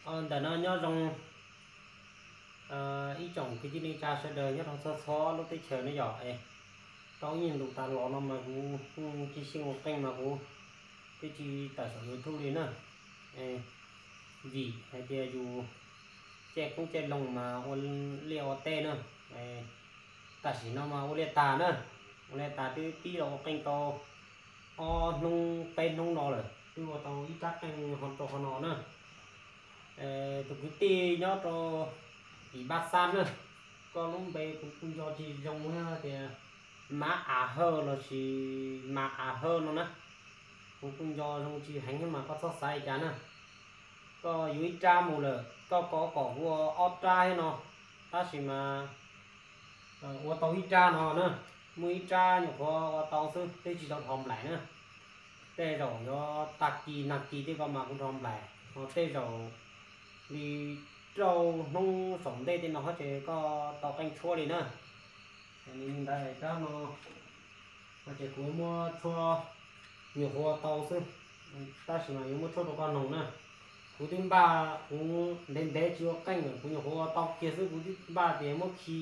Ntawm no nyob zoo ib tsoom kwv tij neej tsa sawv daws nyob rau txhua txhua lub teb chaws no yom. Rau ib nyuag ntus tas los no mas kuv kuj tsis xyeej ua qeej mas kuv twb tsis tawm saum YouTube li na. Vim hais tias yus caij koob caij loo mas ua liaj ua teb na. Tam sim no mas ua liaj tag na, ua liaj tag twb pib los ua qeej tau ob hnub peb hnub no lawm, twb ua tau ib rab qeej ho rau qhov no na. Tus kwv tij nyob rau tim Npab Xab na, koj lub npe kuv kuj nco tsis zoo na, tias Mab Av Hawj los sis Mas Av Hawj no na, kuv kuj nco zoo tsis heev mas koj txhob xav li cas na. Koj yuav ib rab mus lawm, koj kom kom kuv ua ob rab thiab no, tab sis mas ua tau ib rab no na, muaj ib rab nyuam qhuav ua tau xwb, twb tsis tau dhos nplaim na. Tej zaum yuav tag kis nag kis tej ko mas kuv dhos nplaim, ho tej zaum li rau hnub saum ntej tej no ces koj tau qeej tshuab li na. Li ntawd rab no ces kuv muab tshuab, nyuam qhuav ua tau xwb, tab sis mas yuav muab tshuab rau koj noog na. Kuv twb npaj, kuv ntev ntev tsis ua qeej lawm, kuv nyuam qhuav ua tau kiag xwb, kuv twb npaj tias muab khi,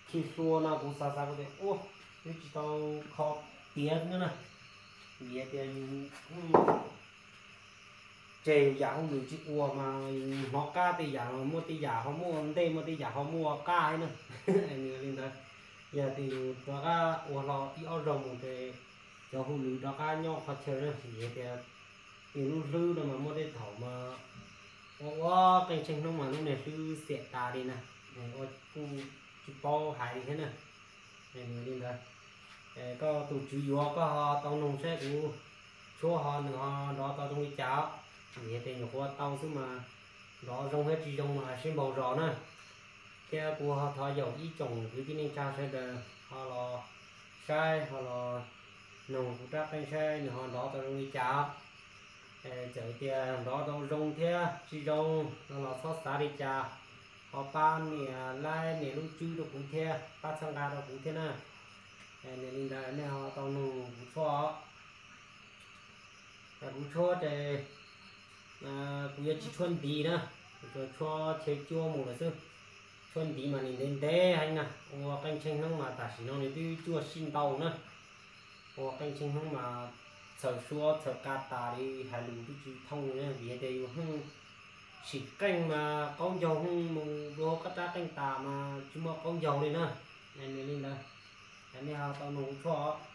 khi hlua no kuv xav xav kuv tias ua, twb tsis tau kho tiav na. Vim hais tias yus tseg yam hauj lwm tsis ua mas yus hnov qab tej yam los muaj tej yam ho muaj ua ntej, muaj tej yam ho muaj ua qab thiab na. Li ntawd, yog tias yus rov qab ua hlo ib ob zaug mus ces cov hauj lwm rov qab nyob qhov chaw na. Vim hais tias yus lub hlwb no mas muaj tej thaum mas ua ua qeej tsheej hnub mas lub niag hlwb xiam tas li na, ua kuj tsis paub hais li thiab na. Li ntawd, koj tus tswv yuav koj ho tau noog saib kuv tshuab ho nws ho nrov tau zoo li cas os. Vim hais tias nyuam qhuav tau xwb mas nrov zoo thiab tsis zoo mas sib npaug zos na. Thiab kuv ho thov yaum ib tsoom kwv tij neej tsa sawv daws ho los saib ho los noog kuv rab qeej saib nws ho nrov tau zoo li cas. Txawm tias nrov tau zoo thiab tsis zoo no los txhob xav li cas, ho pab nias like nias lub tswb rau kuv thiab pab txhawb nqa rau kuv thiab na. Li ntawd nej ho tau noog kuv tshuab os. Kuv tshuab ces kuv yuav tsis tshuab ntiv na, kuv tsuas tshuab chaw cuab mus lawm xwb. Tshuab ntiv mas nws ntev ntev heev na, ua qeej tsheej hnub mas tam sim no nws twb cuaj sij ntau na. Ua qeej tsheej hnub mas txhawm suab txhawm qa tas li hais lus twb tsis thooj li na, vim hais tias yus pheej sim qeej mas qaub ncaug pheej mus dua hauv qab rab qeej tas mas tsis muaj qaub ncaug li na. Nws li ntawd, nej ho tau noog kuv tshuab os.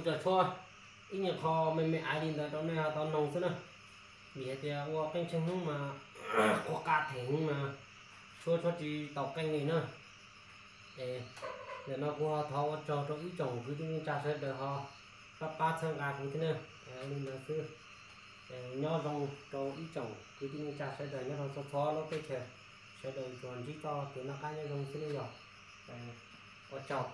Yog tshuab ib nyuag qho me me aiv li ntawd rau nej ho tau noog xwb na. Vim hais tias ua qeej tsheej hmoob mas quaj qaj them hmoob mas tshuab tshuab tsis tau qeej li na. Es ntawm no kuv ho thov ua tsaug rau ib tsoom kwv tij neej tsa sawv daws ho pab pab txhawb nqa kuv thiab na. Li ntawd xwb. Nyob zoo rau ib tsoom kwv tij neej tsa sawv daws nyob rau txhua txhua lub teb chaws, sawv daws tsuas ntsib txoj kev noj qab nyob zoo xwb nawb yog. Ua tsaug.